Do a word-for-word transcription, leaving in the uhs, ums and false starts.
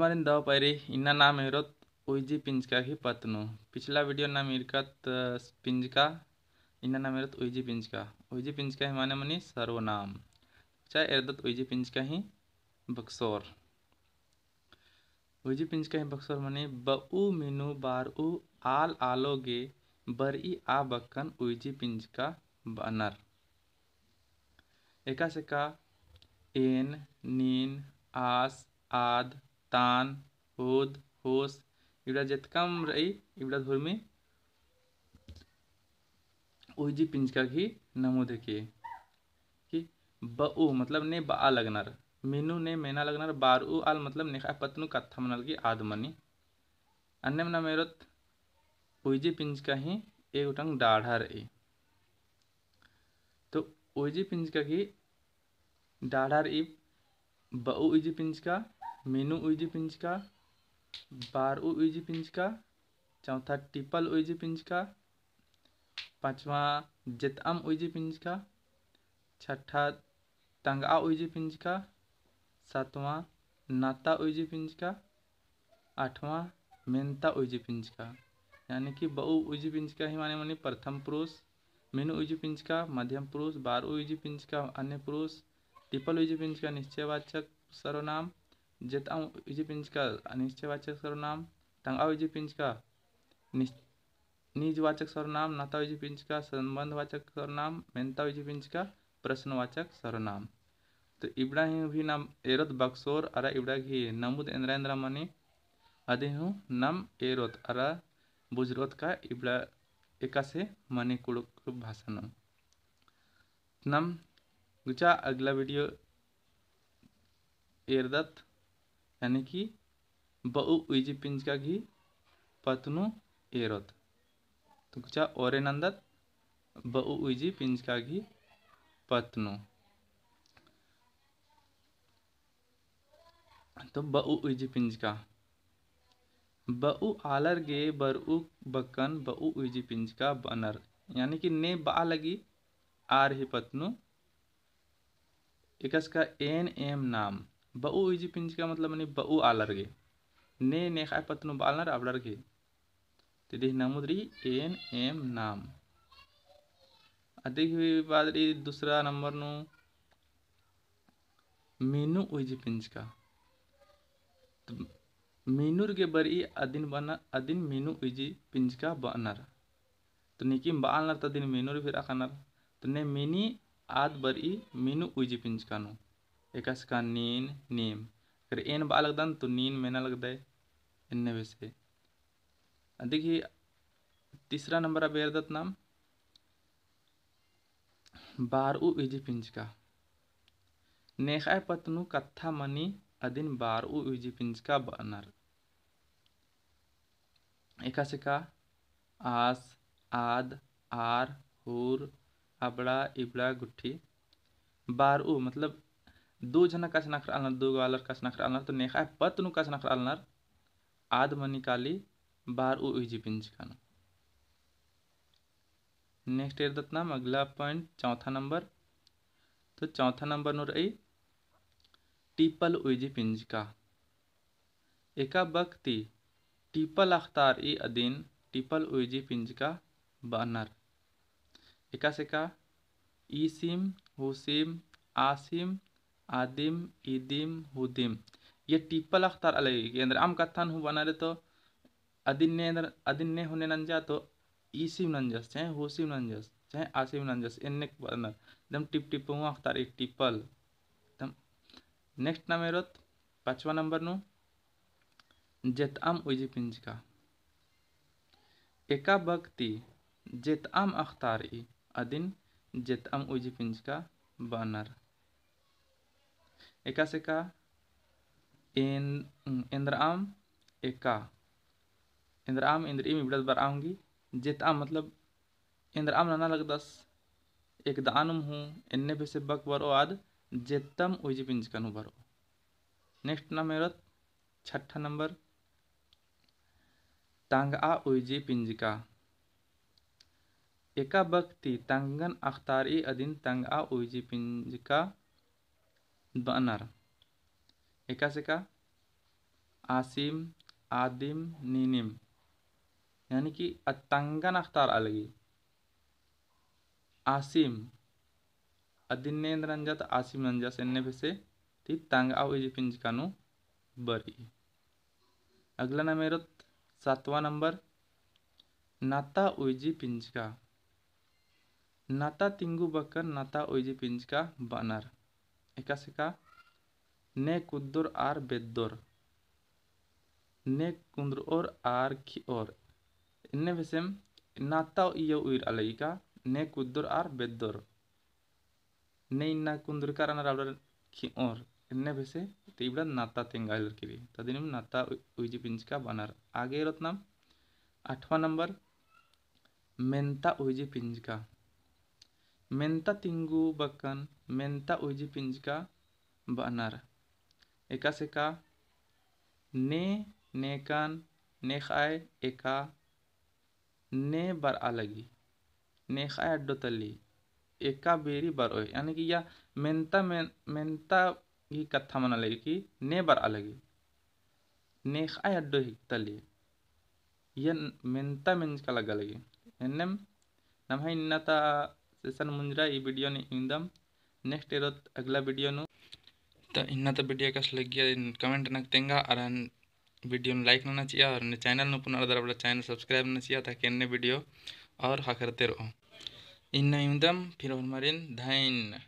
हमारिन दव पैरी इन्ना नाम एरोत उइजी पिंजका ही पत्त नू। पिछला video नाम इरकत, अ, पिंजका, इन्ना नाम एरोत उइजी पिंजका। उइजी पिंजका ही माने मनी सर्वनाम। चाहे एरदत उइजी पिंजका ही बक्सोर। उइजी पिंजका ही बक्सोर मनी बऊ, मिनु, बारऊ, आल, आलो गे बरई आ बक्कन उइजी पिंजका बअनर। एकासे का एन, नीन, आस, आद, तान, होद, होस, इबड़ा जेतकम रई, इबड़ा धुरमी उइजी पिंजका गही नमुद हेके। कि बऊ मतलब ने बआ लगनर, मिनु ने मेना लगनर, बारऊ आल मतलब नेखय पत्त नू कत्था मना लगी आद मनी। अन्नेम नाम एरोत उइजी पिंजका ही एक गोटंग डाढ़ा रई। तो उइजी पिंजका गही डाढ़ा रई बऊ उइजी पिंजका, मिनु उइजी पिंजका, बारऊ उइजी पिंजका, चौथा टिपल उइजी पिंजका, पाँचवा जेतअम उइजी पिंजका, छठा तंगआ उइजी पिंजका, सातवां नाता उइजी पिंजका, आठवां मेन्ता उइजी पिंजका। यानी कि बऊ उइजी पिंजका ही माने मनी प्रथम पुरुष, मिनु उइजी पिंजका मध्यम पुरुष, बारऊ उइजी पिंजका अन्य पुरुष, टिपल उइजी पिंजका निश्चयवाचक सर्वनाम, जेतअम उइजी पिंजका अनिश्चयवाचक सर्वनाम, तंगआ उइजी पिंजका निश्च-, निजवाचक सर्वनाम, नाता उइजी पिंजका संबंधवाचक सर्वनाम, मेन्ता उइजी पिंजका प्रश्नवाचक सर्वनाम। तो इबड़ा ही भी नाम एरोत बक्सोर अरा इबड़ा गही नमुद एन्द्रा एन्द्रा मनी अदी हूँ नाम एरोत अरा बुझरोत का इबड़ा एकासे मनी कुँड़ुख़ भाषा नू। नाम गुचा अगला video एरदत, यानी कि बऊ उइजी पिंजका गही पत्त नू एरोत। तो गुचा ओरे नन्दत बऊ उइजी पिंजका गही पत्त नू। तो बऊ उइजी पिंजका। बऊ आलर गे बरऊ बक्कन बऊ उइजी पिंजका बअनर। यानी कि ने बआ लगी आर ही पत्त नू। एकासे का एन एम नाम। बऊ उइजी पिंजका मतलब मनी बऊ आलर गे। ने नेखय पत्त नू बआ लगनर अबड़र गे। तो इदी ही नमुद रई एन एम नाम। अदी ही बाद रई दूसरा नंबर नू मिनु उइजी पिंजका। तो मिनुर गे बरई अदिन बअनर, अदिन मिनु उइजी पिंजका बअनर। तो नीकिम बआ लगनर तो अदिन मिनुर फिर अख़नर। तो ने मिनी आद बरई मिनु उइजी पिंजका नू। एकासे का नीन, नीम। अगर एन बआ लगदन तो नीन मेना लगदय। एन्ने बेसे। अदी गही तीसरा नंबर अब एरदत नाम बारऊ उइजी पिंजका। नेखय पत्त नू कत्था मनी अदिन बारऊ उइजी पिंजका बअनर। एकासे का आस, आद, आर, हूर, अबड़ा, इबड़ा, गुट्ठी। बारऊ मतलब दू झना कछनखरआ लगनर, दू गो आलर कछनखरआ लगनर, तो नेखय पत्त नू कछनखरआ लगनर, आद मनी काली बारऊ उइजी पिंजका नू। Next एरदत नाम अगला point चौथा नंबर। तो चौथा नंबर नू रई टिपल उइजी पिंजका। एका बक ती टिपल अख़तारई अदिन टिपल उइजी पिंजका बअनर। एकासे का ईसिम, हूसिम, आसिम, आदिम, ईदिम, हूदिम। ये टिपल अख़तारआ लगी कि एन्द्रअम कत्थन हूँ बअनर तो अदिन ने एन्द्र-, अदिन ने हूँ ने नंजा तो ईसिम नंजस, चाहे हूसिम नंजस, चाहे आसिम नंजस, एन्ने बअनर। एकदम टिप टिप हूँ अख़तारई टिपल। एकदम next नाम एरोत पाँचवा नंबर नू जेतअम उइजी पिंजका। एका बक ती जेतअम अख़तारई अदिन जेतअम उइजी पिंजका बअनर। एकासे का एन-, एन्द्रअम एका। एन्द्रअम, एन्द्रइम इबड़ा बरआ ओंगी। जेतअम मतलब एन्द्रअम नना लगदस, एकदआनुम हूँ, एन्ने बेसे बक बरओ आद जेतअम उइजी पिंजका नू बरओ। Next नाम एरोत छठा नंबर, तंगआ उइजी पिंजका। एका बक ती तंगन अख़तारई अदिन तंगआ उइजी पिंजका बअनर। एकासे का आसिम, आदिम, नीनिम। यानी कि अद तंगन अख़तारआ लगी। आसिम, अदिन ने एन्देर नंजस, आसिम नंजस, एन्ने बेसे ती तंगआ उइजी पिंजका नू बरई। अगला नाम एरोत सातवाँ नंबर, नता उइजी पिंजका। नता तिंगु बक्कन नता उइजी पिंजका बअनर। एकासे का, ने कुद्दोर आर बेद्दोर, ने कुन्द्रओर आर खिओर। एन्ने बेसेम नता इय्या उइरआ लगी का, ने कुद्दोर आर बेद्दोर। ने इन्ना कुन्द्रका रअनर आबड़ार खिओर। एन्ने बेसे ती इबड़ा नता तेंगा हेलरकी रई। तदिनिम नता उ-, उइजी पिंजका बअनर। आगे एरोत नाम आठवाँ नंबर, मेन्ता उइजी पिंजका। मेन्ता तिंगु बक्कन मेन्ता उइजी पिंजका बअनर। एकासे का, ने, नेकन, नेख़आय, एका, ने बरआ लगी, नेख़आय अड्डो तली, एका बेरी बरओय। यानी कि इय्या मेन्ता, मेन-, मेन्ता ही कत्था मना लगी कि ने बरआ लगी, नेख़आय अड्डो ही तली, इय्या मेन्ता मेंजका लग्गा लगी। एन्नेम नम्है इन्ना ता session मुंजरा ई video नू इवंदम। Next एरोत अगला video नू। त इन्ना ता video कस लग्गिया comment नक तेंगा, अरा video नू like नना चिआ, अरा एन्ने channel नू पुना रअदर आबड़ा channel subscribe नना चिआ, ताकि एन्ने video और ख़क्खरते रओ। इन्ना इवंदम फिर होरमारिन धैन।